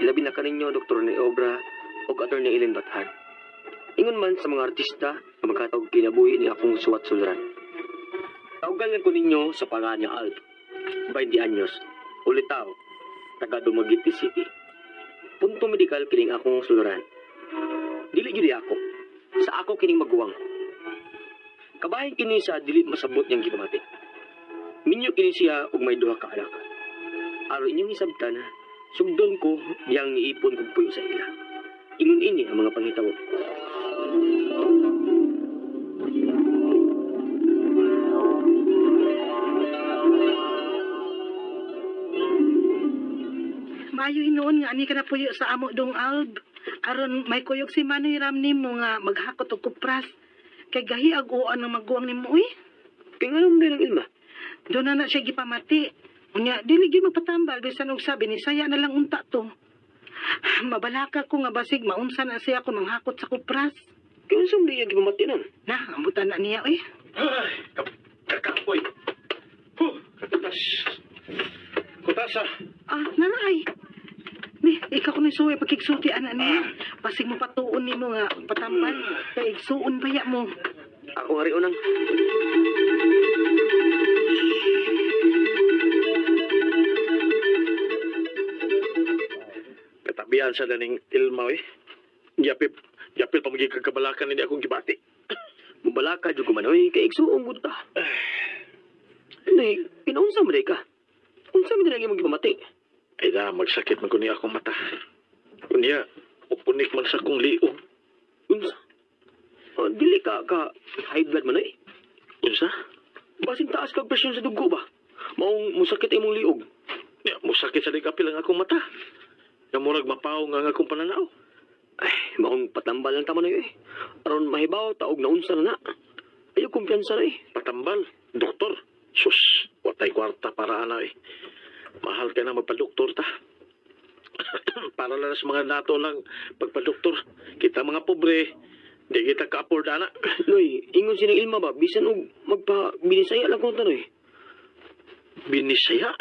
Ilabi na kaninyo Dr. Rene Obra ug Attorney Ellen Bathan. Ingon man sa mga artista nga magkatog kinabuhi ni akong suwat suluran. Tawgan lang ko ninyo sa pangalan niya Alp, 20 anyos, ulitaw, taga Dumaguete City. Punto medikal kining akong suluran. Dili gyud ako. Sa ako kining maguwang. Kabahin kini sa dili masabot niyang gipamati. Minyo kini siya og may duha ka anak. Aron inyong hisabtan, sugdon ko diyang niipon kog puyo sa ila. Ingon ini ang mga panghitabo. Maayo hinuon nga ani ka na puyo sa amo dong Alb. Aron may kuyog si Manoy Ram nimo nga maghakot og kupras. Kay gahi ag uan ang maguwang nimo uy. Kay nganong din ang ilma? Doon na na siya gipamati. Unya dili gyud magpatambal bisan og sabi ni saya na lang unta to. Mabalaka ko nga basig maunsa na siya kung manghakot sa kupras. Kay unsa man diya gipamati nun? Na, ambutan na niya uy. Ay, kakapoy. Huh, kakutas. Kutasa. Ah, nanay. Ni, ikaw ko ni suway pagkigsulti ana niya. Basig mo patuon nimo nga patambal. Kay igsuon baya mo. Ako nga rin unang. Katabihan sa daning ilma, eh. Yapil, yapil pa magiging kagkabalakan hindi akong gibati. Mubalaka jud ko man oy, kay igsuong gud ta. Nay, kinaunsa man day ka? Unsa man day imong gipamati? Ay na, magsakit man ko niya akong mata. Kunya, upunik man sa kong liog. Unsa? Oh, dili ka ka high blood man oy. Unsa? Basing taas kag presyon sa dugo ba? Maong musakit imong liog. Ya, musakit sa ligapil ang akong mata. Namurag mapaw nga ang akong pananaw. Ay, maong patambal lang tama na eh. Aron mahibaw taog na unsa na na. Ayo kumpiyansa na eh. Patambal, doktor. Sus, watay kwarta para ana eh. Mahal ka na magpadoktor ta. Para lang sa mga nato lang pagpadoktor. Kita mga pobre, di kita ka-afford ana. Noy, ingon sining Ilma ba bisan og magpa binisaya lang ko tanoy. Binisaya.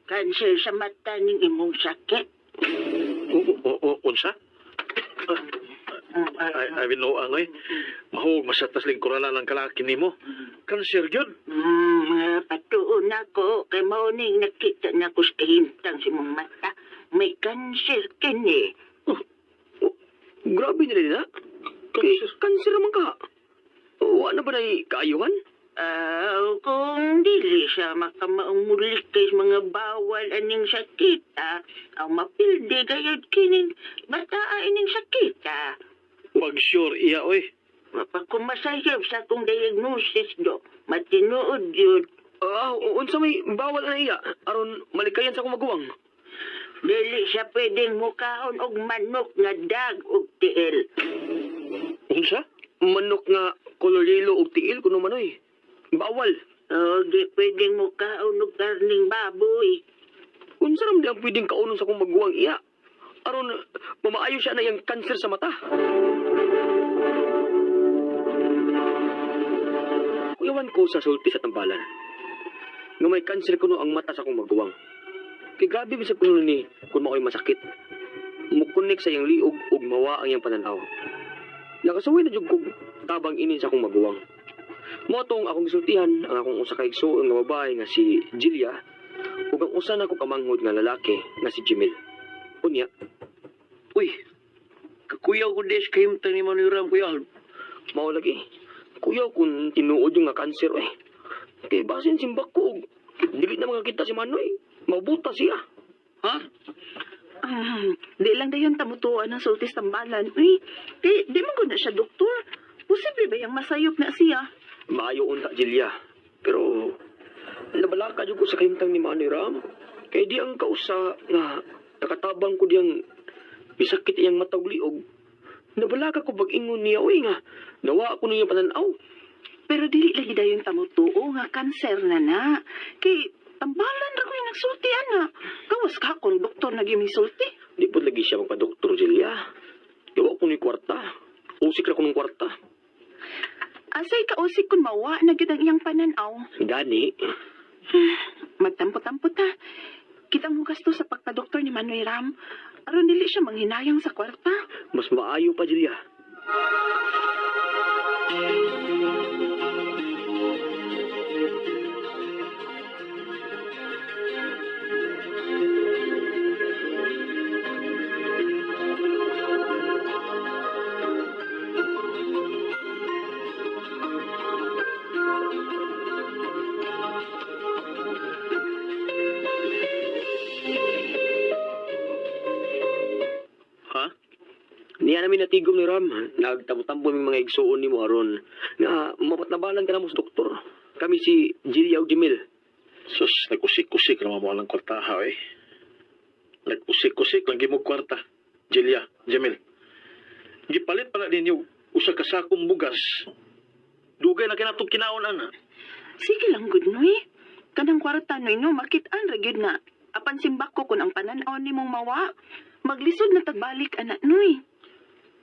Kanser sa mata ning imong sakit. O, unsa? Ay, ay, ay, binuang eh. Mahog masatas lingkuran ng kalaki nimo. Kanser gyud. Patuon ako kay mao ning nakita nako sa kahimtang sa imong mata. May kanser kini. Grabe nila nila. Kay kanser man ka. Wa na ba nay kaayuhan? Ah, kung dili siya makamaong mulik kay mga bawal aning sakit, ang mapildi gayud kining bataa ining sakit, ah. Pag sure iya oy. Pag kumasayop sa akong diagnosis do, matinuod yun. Ah, unsa may bawal na iya aron malikayan sa akong maguwang. Dili siya pwedeng mukaon og manok nga dag og tiil. Unsa? Manok nga color yellow og tiil kuno manoy. Bawal. O, di pwedeng mukaon og karning baboy. Unsa ra man di ang pwedeng kaunon sa akong maguwang iya? Aron mamaayo siya na iyang kanser sa mata. Kuyawan ko sa sulti sa tambalan. Nga may kanser kuno ang mata sa akong maguwang. Kay grabe bisag kuno ni kung mao'y masakit. Mukunik sa iyang liog ug mawa ang iyang pananaw. Nakasuway na jud kog tabang ini sa akong maguwang. Mao tong akong gisultihan ang akong usa ka igsuon nga babae nga si Julia ug ang usa nako kamanghod nga lalaki nga si Jimil. Unya, Uy, kakuyaw ko des kahimtang ni Manoy Ram, Kuya Alb. mao lagi. Kuya kung tinuod yung nga kanser eh. Kay basin simbak ko og dili na makakita si Manoy. Mabuta siya. Ha? Ah, di lang dayon tamutuan ang sultis tambalan. Uy, di man gud na siya doktor. Posible ba yung masayop na siya? Maayo unta Julia. Pero nabalaka jud ko sa kahimtang ni Manoy Ram. Kay di ang kausa nga nakatabang ko diyang misakit iyang mata ug liog. Nabalaka ko bag-ingon niya oy nga nawa ko niya pananaw. Pero dili lagi dayon tamutuo nga kanser na na. Kay tambalan ra ko yung nagsulti ana. Gawas ka kung doktor na sulti. Di po lagi siya magpa-doktor, Julia. Gawa ko ni kwarta. Usik ra ko ng kwarta. Asay kausik kun mawa na gyud ang iyang pananaw. Gani, Magtampo-tampo ta. Kitang hugas to sa pagpadoktor ni Manoy Ram. Aron dili siya manghinayang sa kwarta. Mas maayo pa, Julia. Ha? Niya namin natigom ni Ram. Nagtambo-tambo mi mga igsuon nimo aron nga mapatnabalan ka na mo sa doktor. Kami si Julia ug Jamil. Sus, nag-usik-usik naman mo ang kwartaha eh. Nag-usik-usik lang gimog kwarta. Julia, Jamil. Gipalit pala ninyo usa ka sakong bugas. Dugay na kinatong kinaon ana. Sige lang gud noy. Kanang kwarta noy no makit-an ra gyud na. Apan simbak ko kun ang panan-aw nimong mawa. Maglisod na tagbalik ana noy.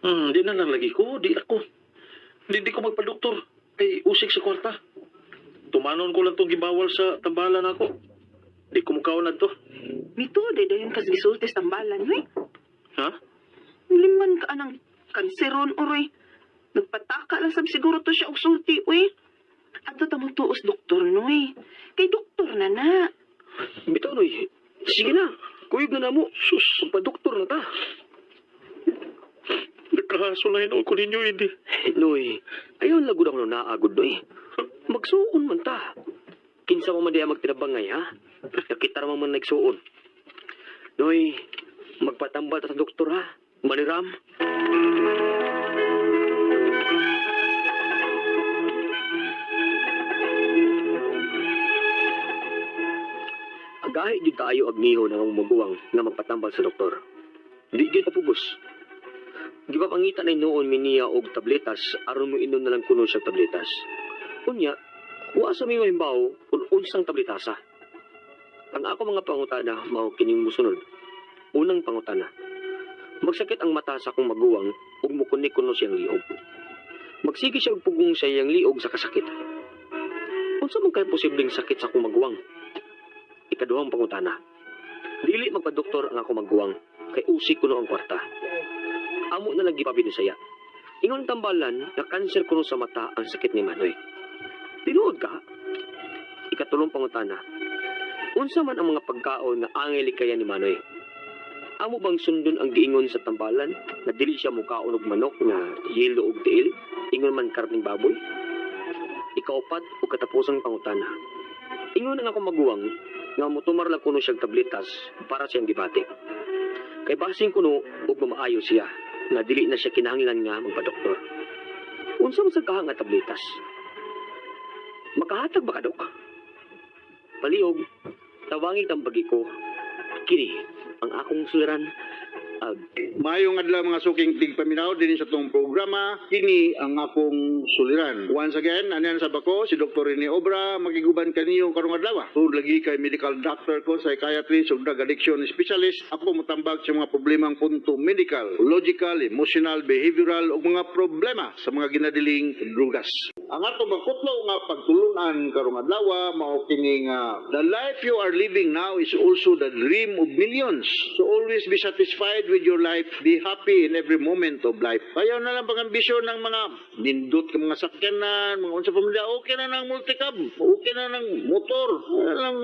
Di na lang lagi ko, di ako. Di ko magpa-doktor. Ay, usik sa kwarta. Tumanon ko lang tong gibawal sa tambalan ako. Di ko mukaon na to. Mito day dayon kas gisulti sa tambalan noy. Ha? Liman ka anang kanseron uroy. Nagpataka lang sab siguro to siya og sulti uy. Adto ta mo tuos doktor noy. Kay doktor na na. Bitaw noy. Sige na. Kuyog na namo. Sus, Magpa-doktor na ta. nagkahaso na hinuol ko ninyo, hindi. Noy, ayaw lagod ako na naagod, Noy. Magsuon man ta. Kinsa man man diya magtinabangay, ha? Nakita raman man nagsuon. Noy, magpatambal ta sa doktor, ha? Maniram. Agahi jud kaayo agniho ng among maguwang nga magpatambal sa doktor. Di jud kapugos. Gipapangita na noon mi niya og tabletas aron mo inom na lang kuno siya tabletas. Unya, wa sa mi mahimbaw kung unsang tabletasa. Ang ako mga pangutana mao kining musunod. Unang pangutana. Magsakit ang mata sa akong maguwang ug mukunik kuno siyang liog. Magsige siya og pugong sa iyang liog sa kasakit. Unsa man kay posibleng sakit sa akong maguwang? Ikaduhang pangutana. Dili magpadoktor ang akong maguwang kay usik kuno ang kwarta. Amo na lang gipabinisaya. Ingon tambalan na kanser kuno sa mata ang sakit ni Manoy. Tinuod ka? Ikatulong pangutana. Unsa man ang mga pagkaon nga angay likayan ni Manoy? Amo bang sundon ang giingon sa tambalan na dili siya mukaon og manok nga yelo og tiil, ingon man karning baboy? Ikaupat o katapusang pangutana. Ingon ang akong maguwang nga mutumar lang kuno siyang tabletas para siyang gibati. Kay basin kuno og mamaayo siya nga dili na siya kinahanglan nga magpadoktor. Unsa man sa kaha nga tabletas? Makahatag ba ka, Dok? Palihog, tawangi tambagi ko. Kini, ang akong suliran, Maayong adlaw mga suking tigpaminaw dinhi sa tong programa kini ang akong suliran. Once again, anian sa bako si Dr. Rene Obra magiguban kaniyo karong adlaw. Tungod lagi kay medical doctor ko, psychiatrist ug drug addiction specialist. Ako motambag sa mga problemang punto medical, logical, emotional, behavioral ug mga problema sa mga ginadiling drugas. Ang ato makutlo nga pagtulunan karong adlaw mao kini nga the life you are living now is also the dream of millions. So always be satisfied with your life. Be happy in every moment of life. Ayaw na lang pag-ambisyon ng mga nindot ka mga sakyanan, mga unsa pamilya, okay na ng multicab, okay na ng motor. Ano lang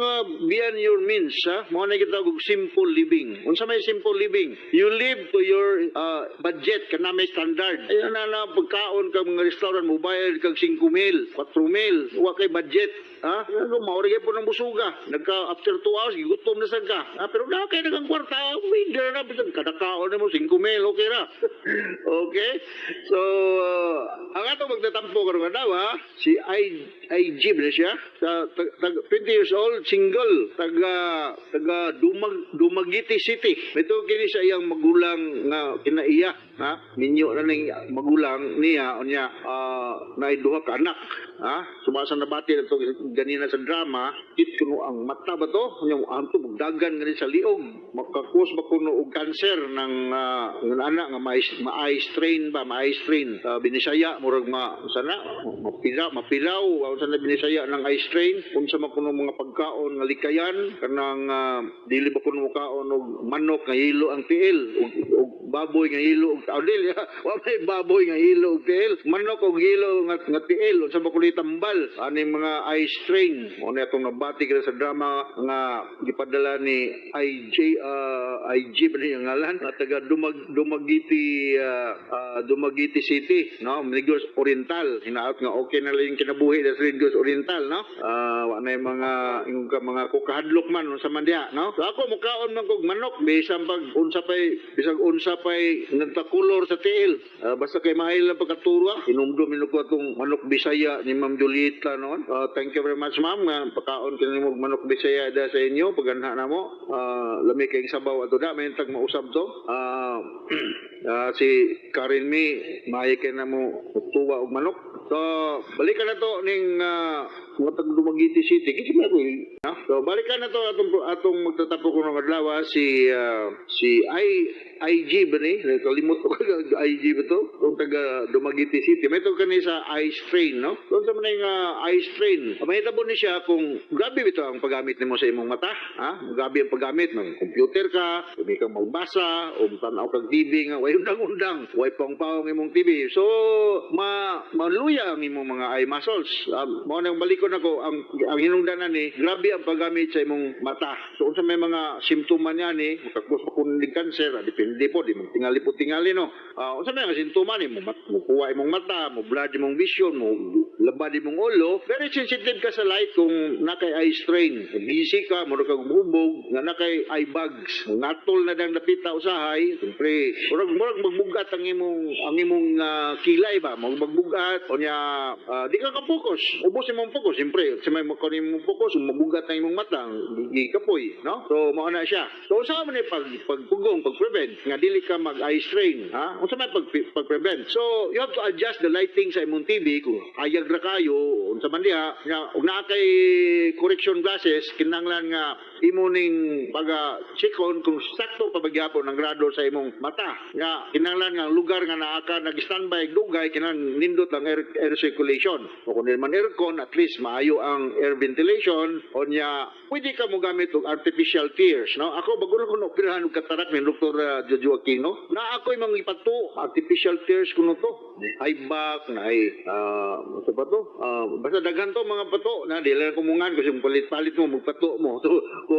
beyond your means, ha? Mao na kita og simple living. Unsa may simple living? You live to your budget kana may standard. Ayaw na lang pagkaon ka mga restaurant mo bayad kag 5 mil, 4 mil, wa kay budget. Ha? Ano, maori po ng busuga. Nagka, after 2 hours, gigutom na sad ka. Ha? Pero na kay nagang kwarta, uy, di na, bisan kadakaon na mo, 5 mil, okay ra. Okay? So, Ang atong magtatampo karong adlaw, si IG ba na siya? Sa 20 years old, single, taga taga Dumaguete City. Ito kini sa iyang magulang nga kinaiya, ha? Minyo na ning magulang niya unya naay duha ka anak, ha? Sumasa nabati na to ganina sa drama, it kuno ang mata ba to? Unya ang to dagan gani sa liog, maka-cause ba kuno og cancer ng ng anak nga ma-eye strain ba, ma-eye strain. Binisaya murag ma sana mapila mapilaw unsa na Binisaya ng eye strain, unsa man kuno mga pagkaon nga likayan kanang dili ba kuno mukaon og manok nga hilo ang tiil ug baboy nga hilo og oh, dili wa may baboy nga hilo og tiil, manok og hilo nga tiil, unsa ba kuno tambal aning mga eye strain. Mo na atong nabati kira sa drama nga gipadala ni IJ, IG ba niya ngalan, nga taga Dumaguete City, no, Negros Oriental. Hinaot nga okay na lang yung kinabuhi sa Negros Oriental, no. Wa na yung mga ingon ka mga kukahadlok man unsa man diha, no. So ako mukaon man kog manok bisan pag unsa pay, bisag unsa pay nagta-color sa tiil. Basta kay maayo lang pagkatura. Hinumdum ko atong manok Bisaya ni Ma'am Julieta noon. Thank you very much, ma'am, nga pakaon kini mo manok Bisaya da sa inyo paganha na mo. Lami kay sabaw ato da may tag mausab to. Si Karen Mi maayo kay na mo tuwa og manok. So balikan na to ning mga taga Dumaguete City. Kasi may ako, no? So balikan na to atong atong magtatapo ko ng adlaw si IG ba ni? Nakalimot ko IG ba to? Kung taga Dumaguete City. May to kani sa eye strain, no? Doon sa mga eye strain. Mahitabo ni siya kung grabe bitaw ang paggamit nimo sa imong mata, ha? Grabe ang paggamit ng computer ka, pwede kang magbasa, o tanaw kag TV nga way undang-undang, way pang-pang imong TV. So ma maluya ang imong mga eye muscles. Mao nang balikon ako ang hinungdanan ni grabe ang paggamit sa imong mata. So unsa may mga simptoma niya ni maka-cause pa kun cancer, depende po di man tingali po tingali, no. Unsa may mga simptoma ni mo mukuha imong mata, mo blurred imong vision, mo labad imong ulo. Very sensitive ka sa light kung nakay eye strain. Busy ka, mura kag hubog, nga nakay eye bags. Ngatol na dang dapita usahay, siyempre, murag murag magbugat ang imong kilay ba, magbugat unya di ka ka-focus. Ubos imong focus, siyempre, sa may makaon imong focus, mabugat ang imong mata, gikapoy, no? So mao na siya. So unsa man ni pag pagpugong, pag-prevent nga dili ka mag eye strain, ha? Unsa may pag pag-prevent? So you have to adjust the lighting sa imong TV kung hayag ra kayo, unsa man diha, nga ug naa kay correction glasses, kinahanglan nga imo ning baga check-on kung sakto pa ba gyapon ang grado sa imong mata. Nga kinahanglan nga ang lugar nga naa ka nag-standby dugay, kinahanglan nindot ang air circulation. O kung dili man aircon, at least maayo ang air ventilation. Unya pwede ka mo gamit og artificial tears, no? Ako bago lang ko naoperahan og cataract ni Dr. Jojo Aquino, na ako'y mga ipato artificial tears kuno to. Eye back na ay ano ba to? Basta daghan to mga pato na di lang kumungan kasi kung palit-palit mo magpato mo. So ko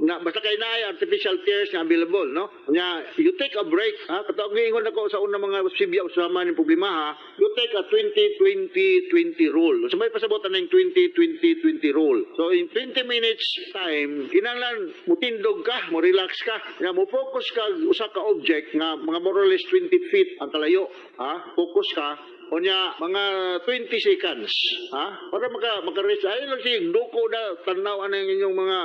na basta kay naay artificial tears nga available, no? Nya you take a break, ha? Katong giingon ako sa una mga sibya usama ning problema, ha. You take a 20-20-20 rule. So may pasabot ang 20-20-20 rule. So in 20 minutes time, kinahanglan mutindog ka, mo relax ka. Nga mo focus ka usa ka object nga mga more or less 20 feet ang kalayo, ha? Focus ka. Unya mga 20 seconds, ha? Para maka-rest. Ay lang si duko na tanaw ang inyong mga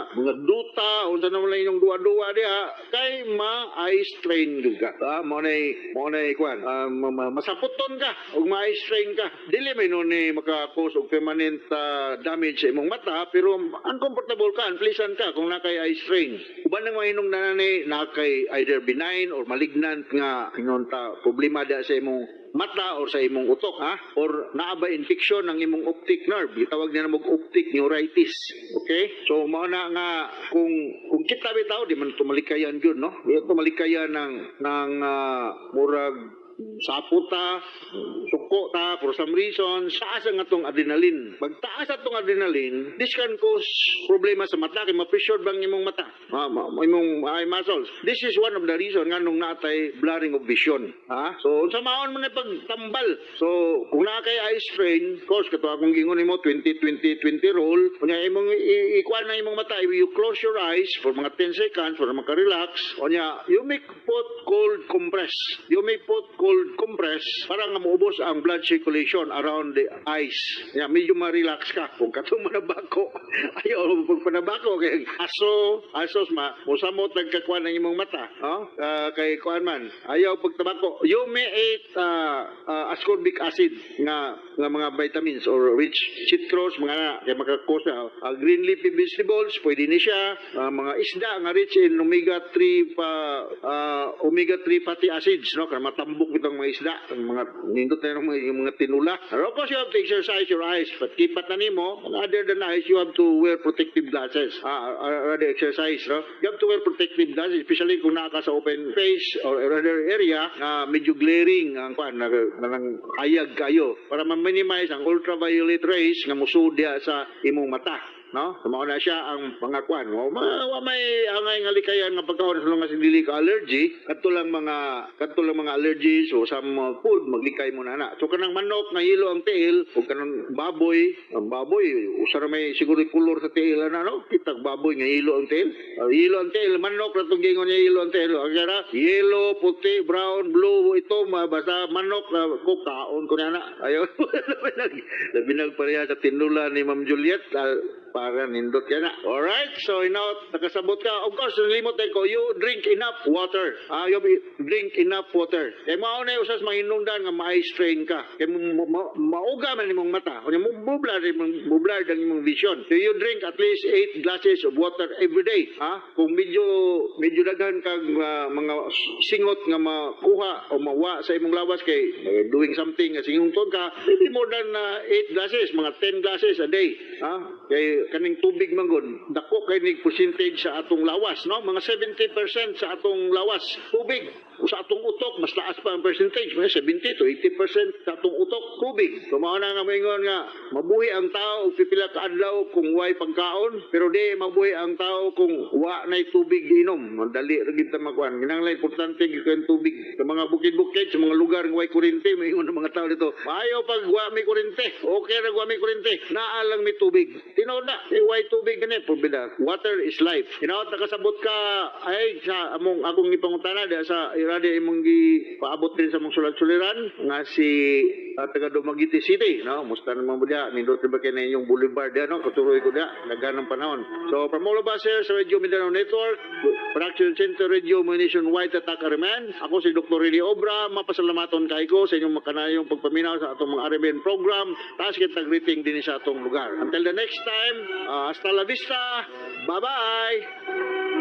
duta, unsa naman lang inyong duwa-duwa diha kay ma-eye strain jud ka. Ha? Mo nay kuan, masaputon ka ug ma-eye strain ka. Dili may no ni maka-cause og permanent damage sa imong mata, pero uncomfortable ka, unpleasant ka kung nakay eye strain. Uban nang mahinungdanan ni nakay either benign or malignant nga ingon ta problema da sa imong mata or sa imong utok, ha, or naa ba infection ng imong optic nerve, gitawag nila mo optic neuritis. Okay, so mao na nga kung kita bitaw di man tumalikayan gyud, no, di tumalikayan ng murag sapot ta, suko ta for some reason, taas ang atong adrenaline. Pag taas atong adrenaline, this can cause problema sa mata kay ma-pressure bang imong mata, imong eye muscles. This is one of the reason nga nung natay blurring of vision. Ha? So unsa maon mo na pagtambal. So kung naa kay eye strain, course kato akong gingon nimo 20 20 20 rule, unya imong ikuan na imong mata, you close your eyes for mga 10 seconds para maka-relax. Unya you may put cold compress. You may put cold compress para nga moubos ang ang blood circulation around the eyes. Ya, medyo ma-relax ka. Kung katong manabako, ayaw mo pagpanabako kay aso, asos ma, musamot nagkakuan ng imong mata, oh? Kay kuan man, ayaw pagtabako. You may eat ascorbic acid nga nga mga vitamins or rich citrus mga na kay makakos na green leafy vegetables pwede ni siya, mga isda nga rich in omega 3 pa, omega 3 fatty acids, no, kay matambok bitong mga isda, ang mga nindot na yung mga tinula. And of course, you have to exercise your eyes, but kipat na nimo, other than eyes, you have to wear protective glasses. Rather exercise, no, you have to wear protective glasses, especially kung naa ka sa open space or rather area na medyo glaring ang kuan na nang ayag kayo para ma-minimize ang ultraviolet rays nga musud diha sa imong mata, no? So, mao na siya ang mga kwan. O, wa may angay nga likayan nga pagkaon sa nga dili ka allergy, kadto lang mga allergies o sa mga food maglikay mo na na. So kanang manok nga yelo ang tiil o kanang baboy, ang baboy usa ra may siguro kolor sa tiil na, no? Kitag baboy nga yelo ang tiil. Yelo ang tiil, manok ra tong gingon niya yelo ang tiil. Ang kara, yellow, puti, brown, blue, ito basta manok na ko kaon ko na na. Ayaw labi nag pareha sa tinula ni Ma'am Juliet, para nindot yan na. Alright, so now, nakasabot ka. Of course, nalimot ko, you drink enough water. You drink enough water. Kaya mao na usas mahinungdan nga ma-eye strain ka. Kaya mauga man imong mata. O mo bublar imong bublar ang imong vision. So you drink at least 8 glasses of water every day. Ha? Kung medyo medyo daghan kag mga singot nga makuha o mawa sa imong lawas kay doing something nga singungton ka, maybe more than 8 glasses, mga 10 glasses a day. Ha? Kay kaning tubig man gud, dako kay nig percentage sa atong lawas, no? Mga 70% sa atong lawas tubig. Sa atong utok mas taas pa ang percentage, mga 70 to 80% sa atong utok tubig. So mao na nga moingon nga mabuhi ang tao og pipila ka adlaw kung way pagkaon, pero di mabuhi ang tao kung wa nay tubig giinom. Madali ra gid ta makuan. Kinahanglan importante gyud kay tubig. Sa mga bukid-bukid, sa mga lugar nga way kuryente, moingon ang mga tao dito, maayo pag wa may kuryente. Okay ra wa may kuryente, naa lang may tubig. Tinuod na, eh, way tubig gani probida. Water is life. Hinaot nakasabot ka ay sa among akong gipangutana diha sa iradi imong gipaabot din sa among sulat-suliran nga si taga Dumaguete City, no? Musta naman mo diha? Nindot ba kay na inyong boulevard diha, no? Katuroy ko diha, daghan ng panahon. So from all of us here sa Radio Mindanao Network, Production Center Radio Nationwide Tatak RMN, ako si Dr. Rene Obra, mapasalamaton kay ko sa inyong makanayong pagpaminaw sa atong mga RMN program. Taas kita greeting din sa atong lugar. Until the next time, hasta la vista. Bye-bye.